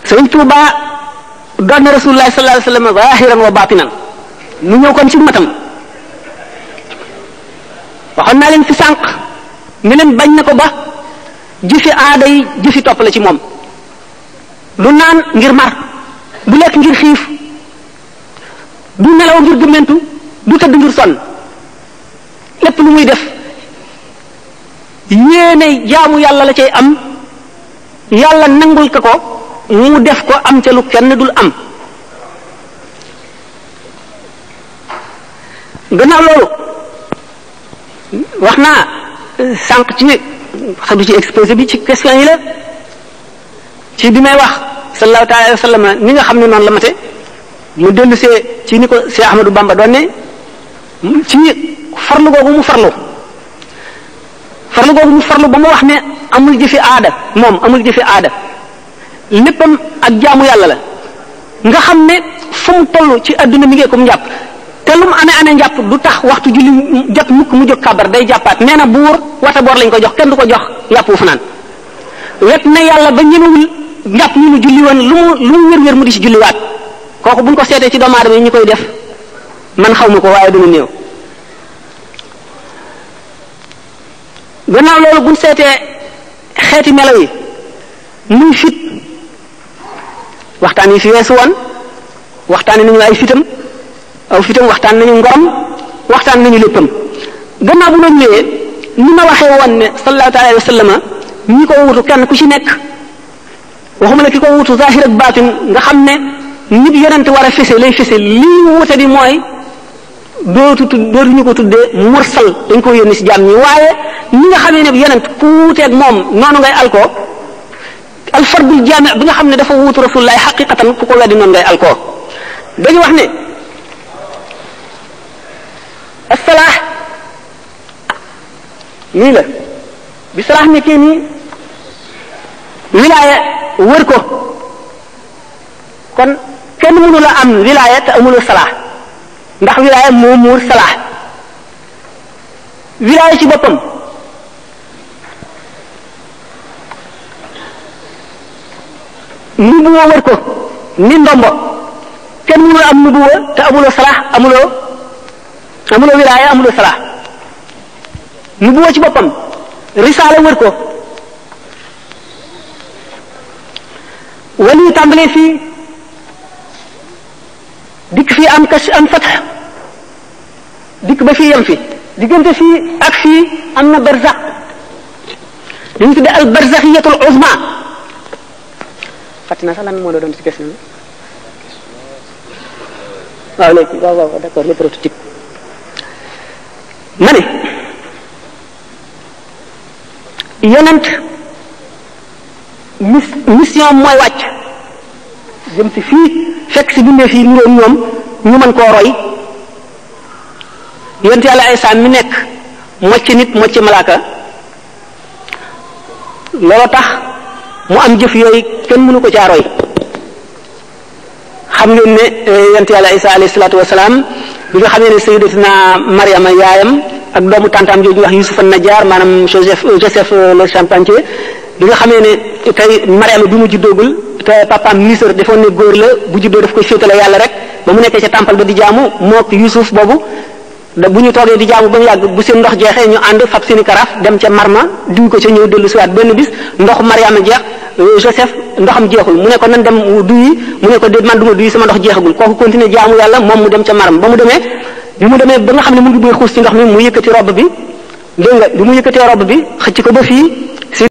Sëriñ Tuuba doon na Rasulullah sallallahu alayhi wasallam zahiran wa batinan mu ñëw kon ci matam waxoon naa leen fi sànq ne leen bañ na ko ba jëfi aada yi jëfi topp la ci moom du naan ngir mar du lekk ngir xiif du nelaw ngir gëmmentu du tëdd ngir sonn lépp lu muy def yéene jaamu yàlla la cay am yàlla nangul ko mu def ko am ca lu kenn dul am gannaaw loolu wax naa sànq ci xam du ci exposé bi ci question yi la ci bi may wax sallallahu taala alayhi wa sallam ni nga xam ne noonu la mate mu dellu see ci ni ko Cheikh Ahmadou Bamba doon ne ci farlu googu mu farlu ba mu wax ne amul jëfi aada moom amul jëfi aada léppam ak jaamu yàlla la nga xam ne fu mu toll ci adduna mi ngi ko mu jàpp te lu mu amee njàpp du tax waxtu julli jot mukk mu jóg kabar day jàppaat nee na buur wata boor lañ ko jox kenn du ko jox yàpp wu fanaan wet na yàlla ba ñemewul njàpp ñu mu julli woon lu mu wér-wér mu di ci julliwaat kooku buñ ko seetee ci doomu aadama yi ñu koy def man xaw ma ko waaye dana néew gannaaw loolu buñ seetee xeeti melo yi muy fit waxtaan yi fi weesu woon waxtaan nañu ay fitam aw fitam waxtaan nañu ngorom waxtaan nañu léppam gannaaw bu loolu ñëwee ni ma waxee woon ne sallallahu alayhi wa sallam ñi ko wutu kenn ku ci nekk waxuma la ki ko wutu zahir ak baatin nga xam ne nit yonent war a fese lay fese lii wute di mooy dootuñu ko tuddee mursal dañ ko yónni ci jaam ñi waaye ñi nga xamee ne yonent ku wuuteeg moom noonu ngay alkoo alfardul jaami bi nga xam ne dafa wuutu rasulullahi xaqiqatan ku ko weddi noonu ngay alkoo dañu wax ne assalaax nii la bi salaax nekkee nii wilaaya wër ko kon kenn mënu la am wilaaya te amuloo salaax ndax wilaaya moo muur salaax wilaaya ci boppam nubuwa wër ko ni ndombo kenn mënu la am nubuwa te amuloo salaax amuloo wilaaya amuloo salaax nubuwa ci boppam risaala wër ko wali tàmbalee fii dikk fii am kas am fatx dikk ba fii yem fi diggante fii ak fii am na barzax dañu tudde al barzaxiyatul uzma fàtte naa sax lan moo la doon ci question bi waaw léegi waaw d'accord le prototype ma ne yonent mission mooy wàcc jëm si fii fekk si bindee fii niroon ñoom ñu mën koo roy yonent yàlla Isaa mi nekk mocc nit mocc malaaka loolu tax mu am jëf yooyu kenn mënu ko caa roy xam ngeen ne yonent yàlla Isaa alayhi salaatu wasalaam bi nga xamee ne sayyidatina Mariama yaayam ak doomu tantam jooju wax Yusuf an-Najjar maanaam Joseph le Charpentier bi nga xamee ne tey Mariama bi mu juddoogul te papaam Misr defoon ne góor la bu juddoo daf koy féetale yàlla rek ba mu nekkee ca temple ba di jaamu mook Yusuf boobu da bu ñu toogee di jaamu ba mu yàgg bu seen ndox jeexee ñu ànd fab seeni karaaf dem ca marma diw ko ca ñëw dellu siwaat benn bis ndox Mariama jeex Joseph ndoxam jeexul mu ne ko nan dem duyi mu ne ko déet man du ma duyi sama ndox jeexagul kooku continuer jaamu yàlla moom mu dem ca maram ba mu demee ba nga xam ne mu ngi bëgg xuus ci ndox mi mu yëkkati robb bi dégg nga bi mu yëkkatee robb bi xëcc ko ba fii